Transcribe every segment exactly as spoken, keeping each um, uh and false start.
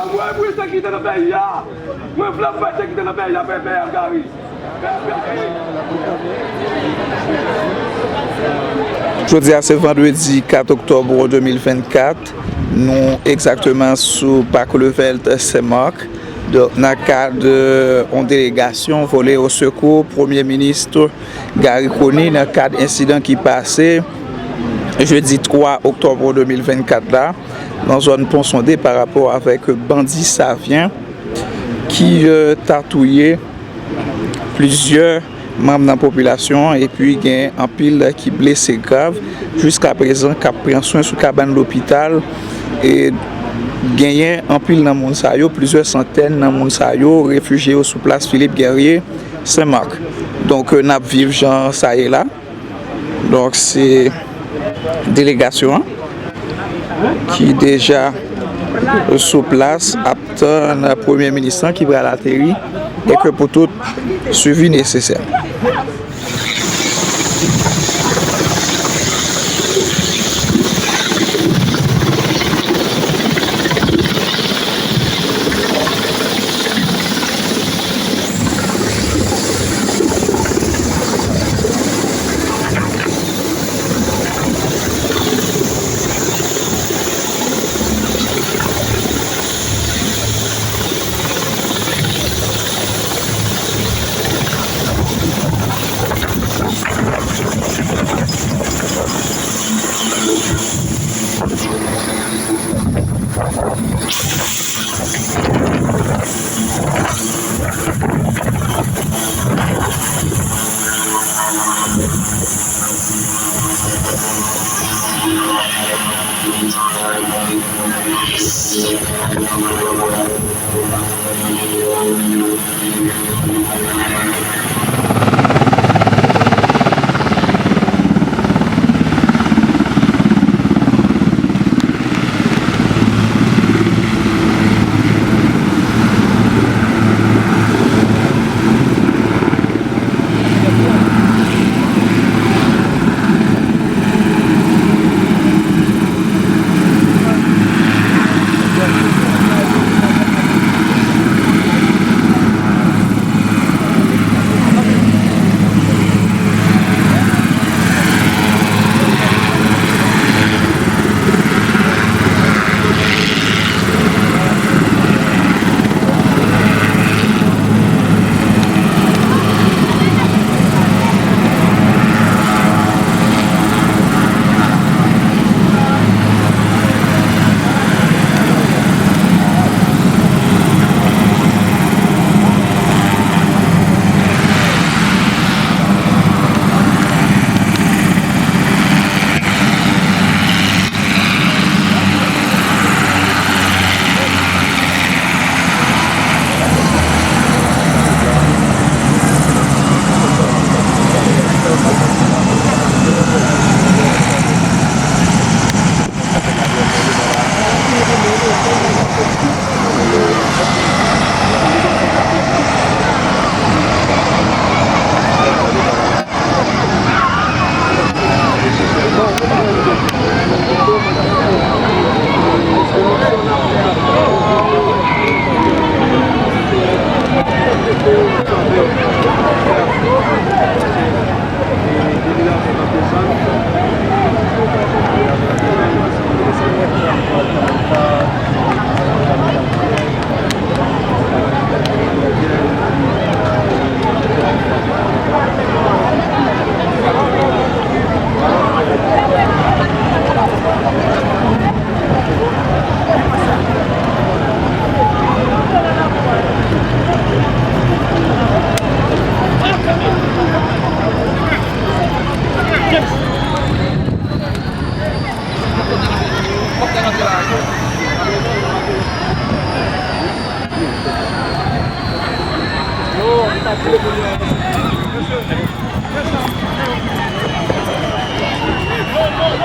Mwen vle sekirite nan peyi a. Mwen vle sekirite nan peyi a, peyi a, Gary. Jodi a se vandredi kat oktòb de mil vennkat. Nou egzakteman sou Pak Levelt Sen Mak. Donk, nan kad, euh, yon delegasyon vole o sekou Premye Minis Garry Conille nan kad ensidan ki pase jedi twa oktòb de mil vennkat la, nan zòn Pon Sonde pa rapò avèk bandi Savyen ki, euh, ta touye plizyè manm nan popilasyon an, epi gen anpil ki blese grav. Jiskaprezan, k ap pran swen sou kabann lopital. E genyen anpil nan moun sa yo, plizyè santèn nan moun sa yo, refijye yo sou plas Philippe Guerrier, Sen Mak. Donk, euh, n ap viv jan sa ye la. Donk, se delegasyon an ki deja sou plas ap tann Premye Minis lan ki pral ateri e ke pou tout swivi nesesè.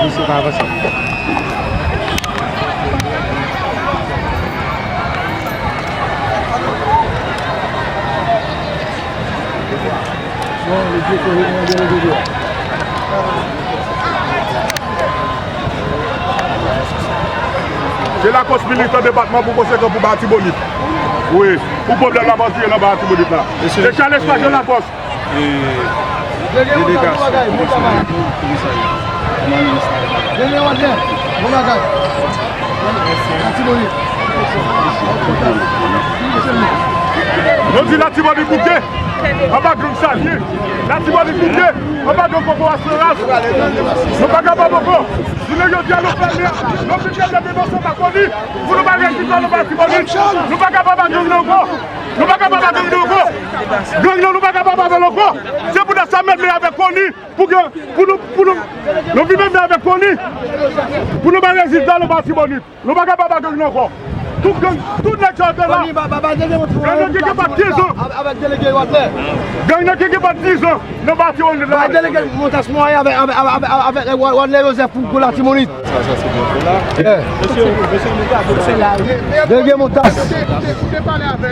Misye pa avanse. Bon, le vieux Corée, on a bien rigolé. Delakòs, militan depatman pou konsekan pou Ba Latibonit. Wi, pou pwoblèm la pa antre nan Ba Latibonit la. E Charles Pajean Lakòs. Delegasyon komisarya. Dele Wadlè, bon bagay. Latibonit. Nou di Latibonit bouke anba gang Savye. Latibonit bouke anba gang Kòkò Asirans. Nou pa kapab ankò. Jounen jodi a, nou fèmen, nou fin fèmen demanse pa koni pou nou pa reziste anba Latibonit. Nou pa kapab ak gang nan ankò. Nou pa kapab ak gang nan ankò. Gang nan, nou pa kapab avè l ankò. Se poutèt sa, mèt men avèk koni pou gen, pou nou, pou nou, nou vin mèt men avèk koni pou nou pa reziste anba Latibonit. Nou pa kapab ak gang nan ankò. Tout gang, tout nèg sa yo te la. Gang nan te gen pa kenz an. Gang nan te gen pa diz an nan Latibonit la. Delege Montas Mwayen avèk, avèk, avèk, avèk, avèk Wadlè Joseph pou, pou Latibonit. Delege Montas.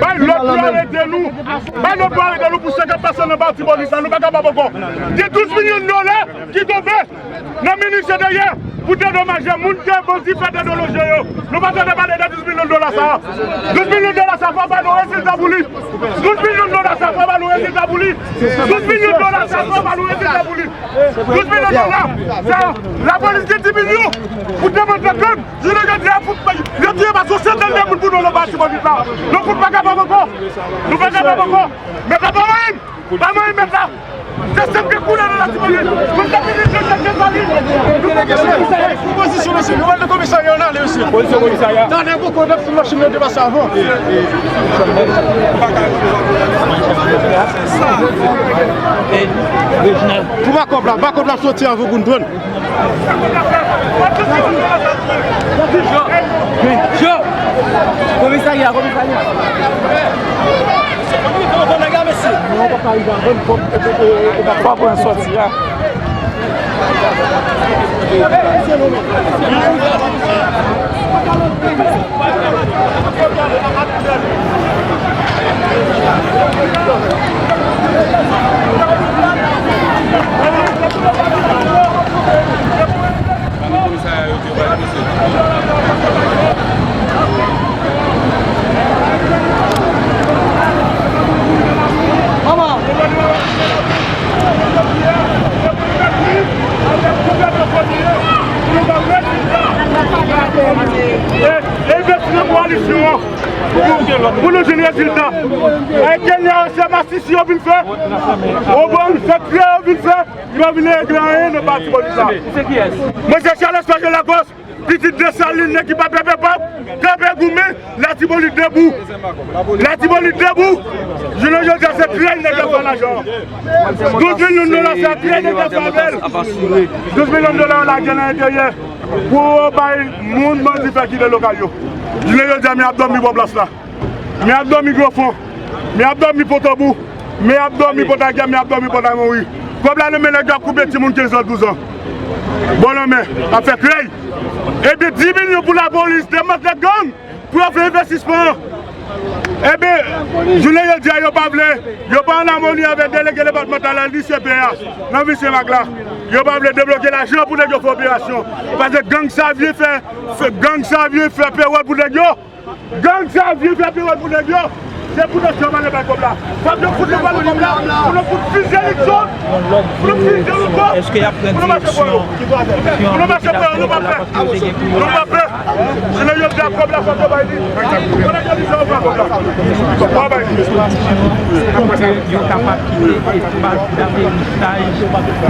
Bay lòd pou yo arete nou. Bay lòd pou yo arete nou pou sa k ap pase nan Latibonit la. Nou pa kapab ankò. Gen douz milyon dola ki tonbe nan ministè dèyè pou dedomaje moun ke bandi fè deloje yo. Nou pa tande pale de douz milyon dola sa a. Douz milyon dola sa a, fò ba nou rezilta pou li. Douz milyon dola sa a, fò ba nou rezilta pou li. Douz milyon dola sa a, fò ba nou rezilta pou li. Douz milyon dola sa a, lapolis gen dis milyon pou demantle gang. Jounen jodi a, fout, yo tiye pa sou santèn de moun pou nou nan Latibonit la. Nou fout pa kapab ankò. Nou pa kapab ankò. Men pa pa menm. Pa manyen mèt la. Se sèl ki koule nan Latibonit. Mwen te vini jwenn Dèsalin. Pozisyon, mesye, nou pral nan komisarya, n ale, mesye. Pozisyon komisarya. Talè poko n ap fè machin nan depase avan. Pou ba kòb la, ba kòb la soti avan pou n pran. Jo! Komisarya, komisarya. Pa pran sòti a. E, e, pou nou jwenn rezilta. E Kenya, se masisi yo vin fè. Ou bon, se kreye yo vin fè. Yo vin regle anyen nan Latibonit la. Mwen se Charles Pajean Lakòs, pitit Desalin, nèg ki pa pè pèp, kanpe goumen, Latibonit debou. Latibonit debou. Jounen jodi a, se kreye nèg yo fè lajan. Douz milyon dola, se kreye nèg yo fè avè l. Douz milyon dola, yo lage nan enteryè. Pou yo bay moun bandi fè kite lokal yo. Jounen jodi a, men ap dòmi bò plas la. Men ap dòmi Gwo Fon. Men ap dòmi Potobouk. Men ap dòmi Pòtagyè, men ap dòmi Pòtamouri. Kòb la nan men nèg yo ap koupe timoun kenz an, douz an. Bò nan men, ap fè krèy. Epi dis milyon pou lapolis, demantle gang, pou yo fè envestisman. Epi, jounen jodi a, yo pa vle, yo pa an amoni avèk delege depatmantal la, ni C P A, nan Visye Mak la. Yo pa vle debloke lajan pou nèg yo fè operasyon. Paske gang Savye fè, fè, gang Savye fè pewòl pou nèg yo. Gang Savye fè piwèl pou nèg yo. Se pou nou chanm ale bay kòb la. Fòk nou fout nou pale kòb la. Pou nou fout fizye Nixon. Pou nou fizye Nixon. Pou nou mache pou yo. Pou nou mache pou yo. Nou pa pè. Nou pa pè. Jounen jodi a, kòb la, fòk nou bay li. Konnen ke li se yon kòb la. Fòk nou bay li. Yo kapab kite espas daterisaj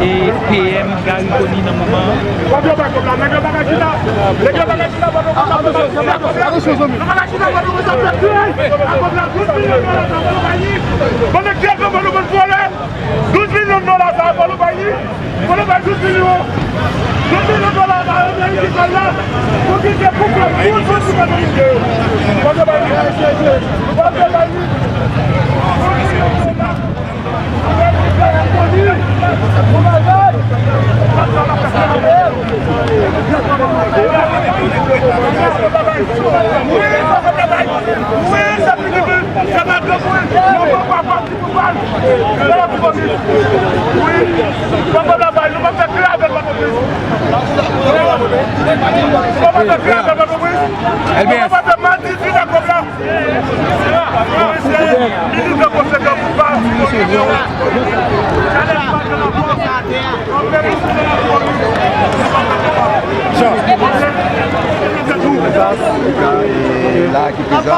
e P M Garry Conille nan moman an. Fòk yo bay kòb la. Nèg yo pa ka chita. Nèg yo pa ka chita. Atansyon, zanmi. Douz milyon dola sa a, fò nou bay li. Fò nou bay douz milyon. Douz milyon dola sa a, yo mèt kite kòb la. Pou kite pou pèp, pou pèp, pou pèp. Fò nou bay li. Fò nou bay li.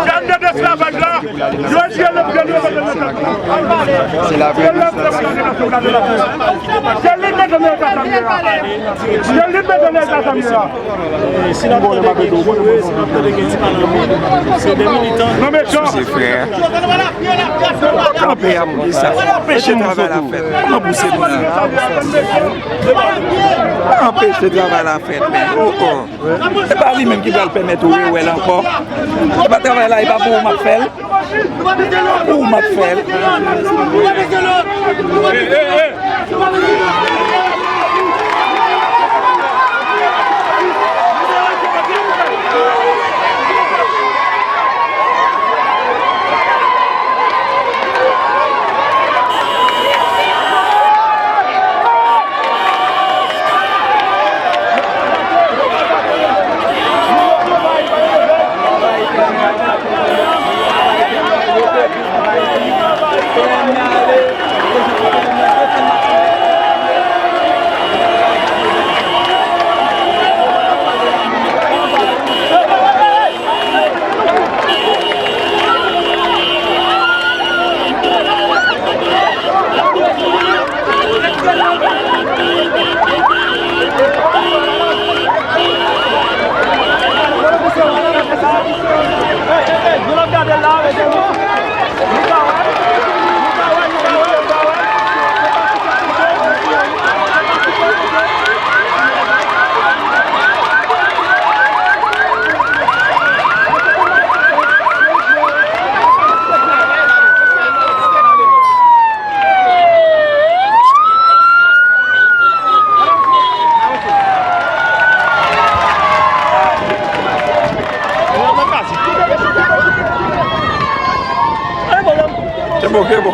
Jan de esklavaj la, yo jwe lè. Se la vre. Se li k mete nan eta sa m ye a. Se li k mete nan eta sa m ye a. Si n ap tande gen ti bri, si n ap tande gen ti pale anpil, se de militan. Non, men Jan. Se frè. Kanpe a pou sa. Anpeche travay la fèt. Kòman pou se moun nan? Anpeche travay la fèt, men. Oh, oh. Se pa li menm ki pral pèmèt ou rewè l ankò. Se pa travay la, e pa pou ou m ap fè l. Pou ou m ap fè l. Se bon, se bon.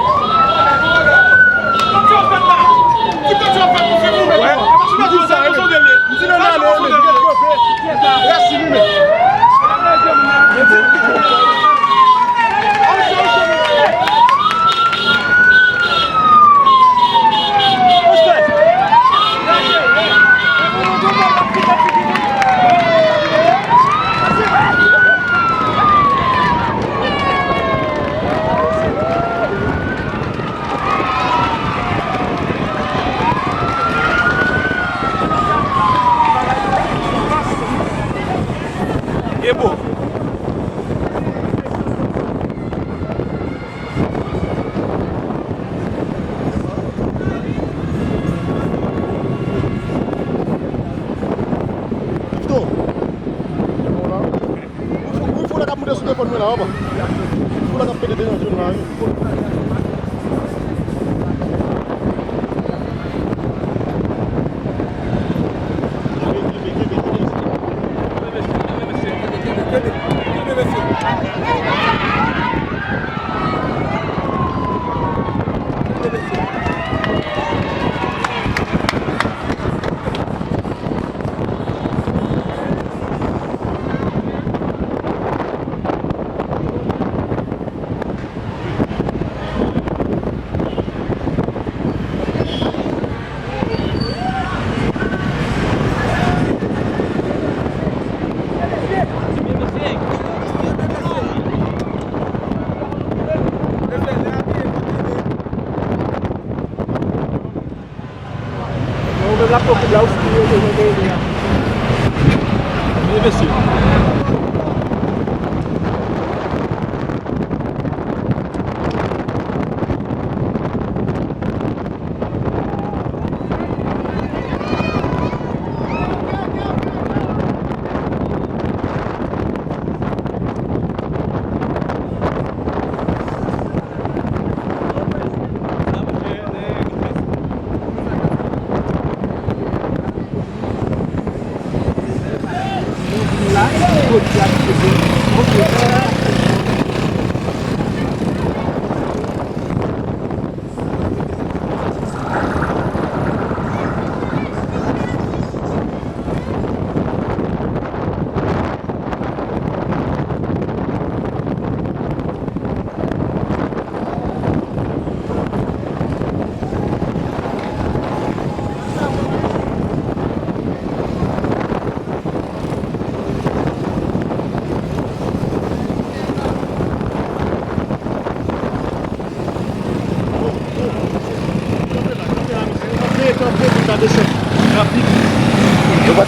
E bon. Wi, foula k ap moute sou telefòn mwen la, w ap wè. Foula k ap pete dejan zòn la, wi.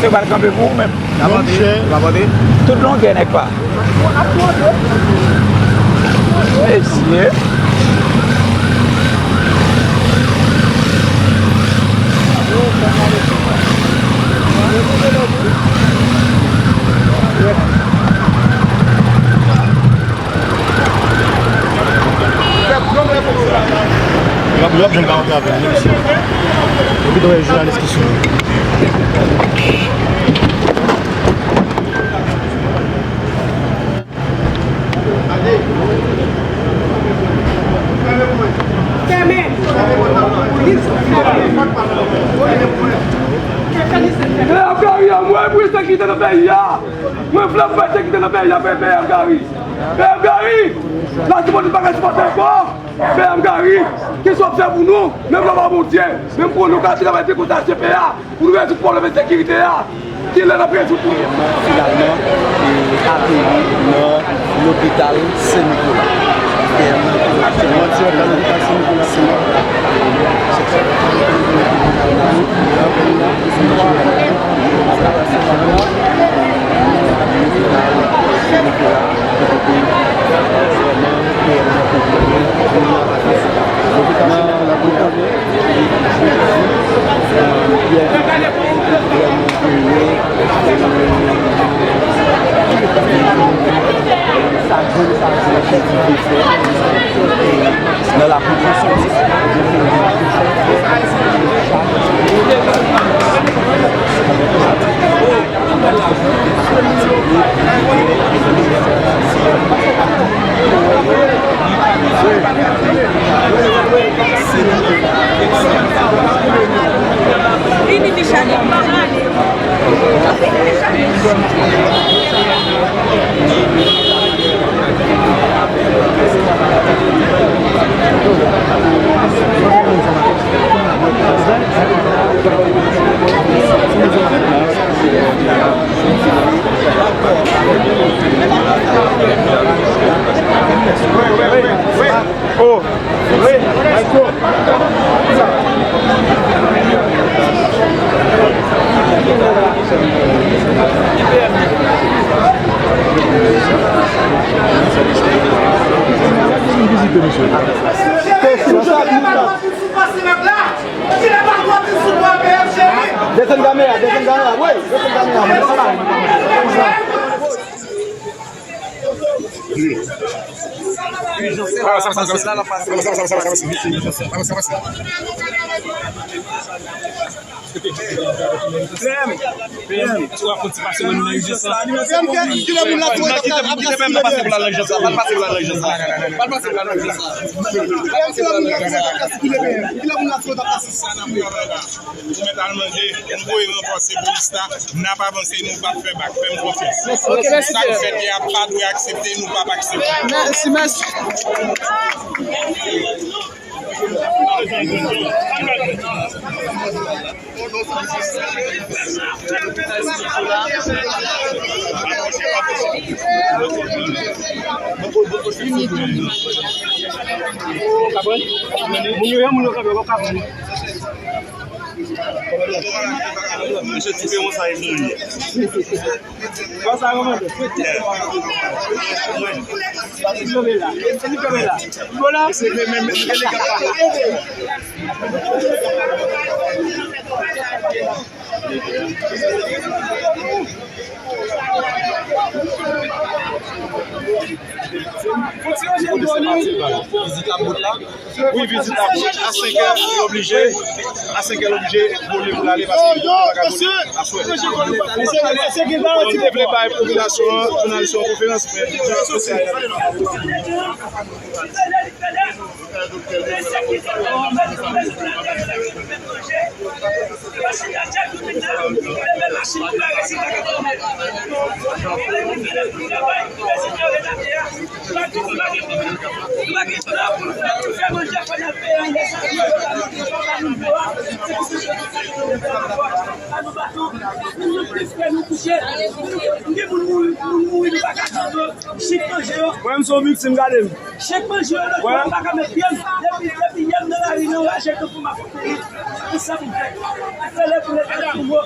Se pral kanpe pou ou menm. Monchè. Tout longè nèg pa. Mesye. Yo ap, yo ap jwenn ka antre avè l, wi, mesye. Epi, dwe jounalis ki sou. Fèmen! Fèmen! Mwen vle sekirite nan peyi a. Mwen vle sekirite nan peyi a, peyi a, Gary. Peyi a, Gary. La, se moun pa ka sipòte ankò. Peyi a, Gary. Kisa w ap fè pou nou? Menm lè w pa Bondye. Menm pou nou ka travay dekontasyone peyi a. Pou nou rezoud pwoblèm ensekirite a. Kilè n ap rezoud pou nou? Finalman, e, ateri nan lopital Sen Nikola. Ateri nan lopital Sen Nikola. Nan lakou pou soti. Vini, Michane. Oh, wi, maestro. Vizite, mesye. Desann kamera, desann kamera, wi, desann kamera. Klèm, klèm. Èske w ap konti pase moun nan ijans la? Kilè moun la tou ap pase pou l al nan ijans la? Pa l pase pou l al nan ijans la. Pa l pase pou l al nan ijans la. Kilè moun la tou ap pase pou l al nan ijans la? Kilè moun la tou ap pase? Ou mèt al mande, nou voye ranfòse polis la, n ap avanse, nou p ap fè bak, fè m konfyans. Sa k fèt yè a pa dwe aksepte, nou p ap aksepte. Mèsi, mèsi. Moun yo, moun yo kanpe, yo kanpe. Mesye, ti peron sa e mouri. Konsa, kòmandè. Li kanpe la. Li kanpe la. Li kanpe la. Li kanpe la. Vizit ap bout la. Wi, vizit ap bout. A senk è, li oblije. A senk è, li oblije vole pou l ale paske li pa ka vole aswè. Li te vle bay popilasyon an, jounalis yo an konferans, men Mwen, m se yon viktim, gade m. Chèk manje yo nan kò, m pa ka met pye m. Depi, depi yè m nan lari, nan raje tankou m ap fè. Se pou sa pou m fè. Fè lè pou lè pou mwen.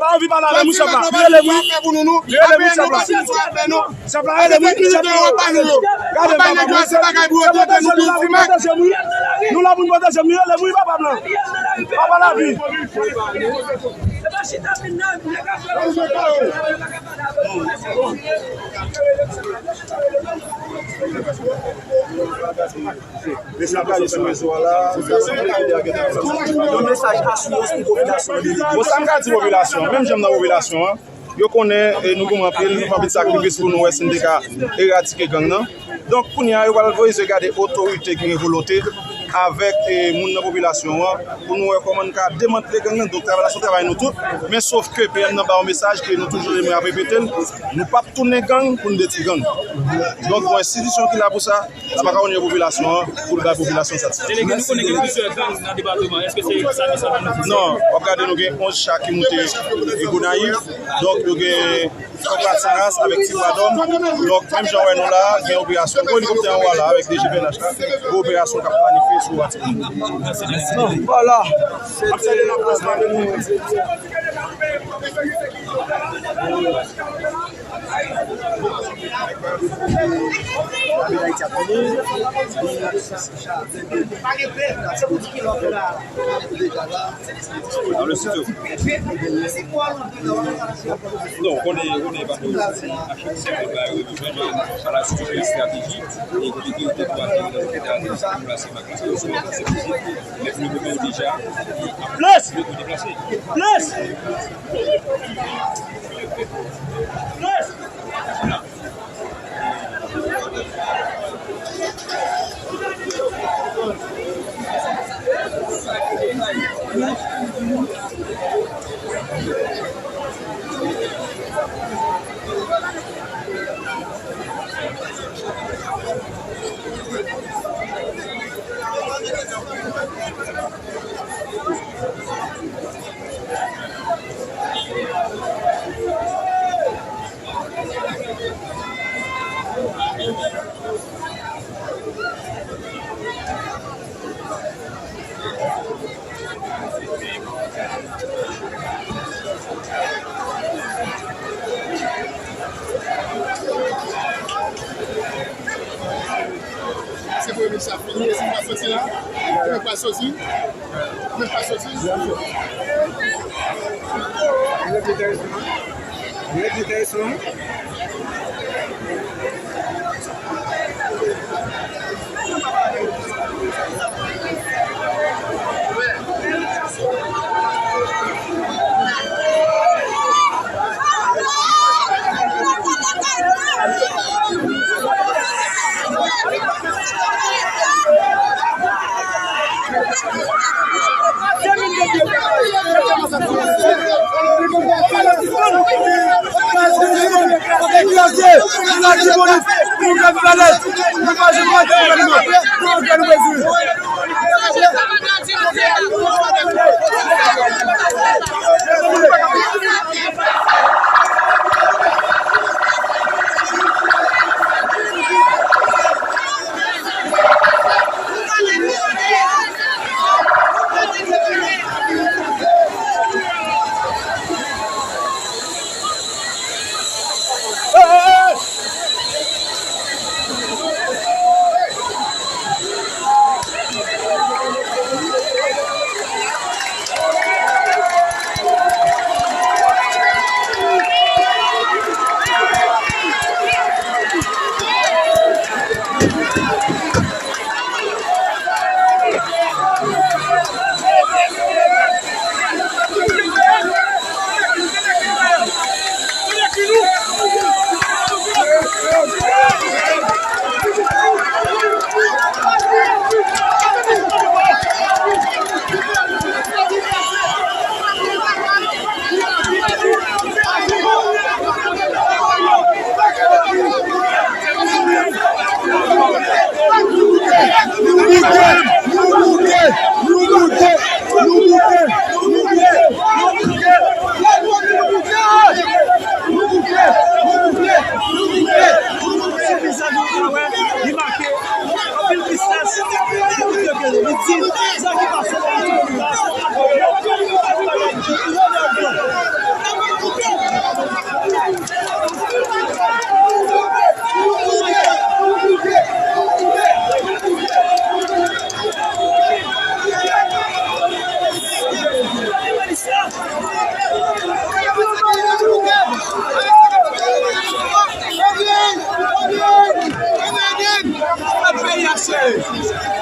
pa anvi pale avè m, wi, chèf la. Li rele m, wi. Li rele m, wi, chèf la. Chèf la rele m, wi. Chèf la rele m. Gade, papa, nou se, se pwoteje nou, nou pwoteje nou, wi. Nou la pou n pwoteje nou. Li rele m, wi, papa m lan. Papa lavi. Mesye ap gade sou rezo a la. Yon mesaj asirans pou popilasyon an. Bon, sa m ka di popilasyon an, menm jan m nan popilasyon an, yo konnen, e, nou goumen anpil, nou fè anpil sakrifis pou nou wè si n te ka eradike gang nan. Donk, kounye a, yo pral voye zye gade otorite ki gen volonte avèk, e, moun nan popilasyon an, pou nou wè kòman n ka demantle gang nan. Donk, travay la, se yon travay nou tout. Men sof ke P M nan ba yon mesaj ke nou toujou renmen ap repete l, nou p ap tounen gang pou n detwi gang. Donk, gon enstitisyon ki la pou sa, la pa ka tounen popilasyon an, pou l bay popilasyon satisfaksyon. Delege, nou konnen gen plizyè gang nan depatman an. Èske se sa ki sa nou di? Non, w ap gade nou gen onz cha ki moute e Gonayiv. Donk, yo gen Sokrat Saras avèk Ti Bwa Dòm. Donk, menm jan w wè nou la, gen operasyon. Gwo elikoptè anwo a la avèk D G P N H la. Gwo operasyon k ap planifye sou Atibonit. Vwala. Ap sède laprès pa vini. Alò, sityo. Non, konnen, konnen, pa a chak sèmèn, ba yo bezwen, men pa la sityo gen estrateji, e kote ki te dwa te nan lòt eta, deplase, pa deplase, men pou yo deja, plis! Plis! Plis! Se premye sa fini, e si m pa soti la, mwen pa soti, mwen pa soti. Rete tèris non. Rete tèris non. Se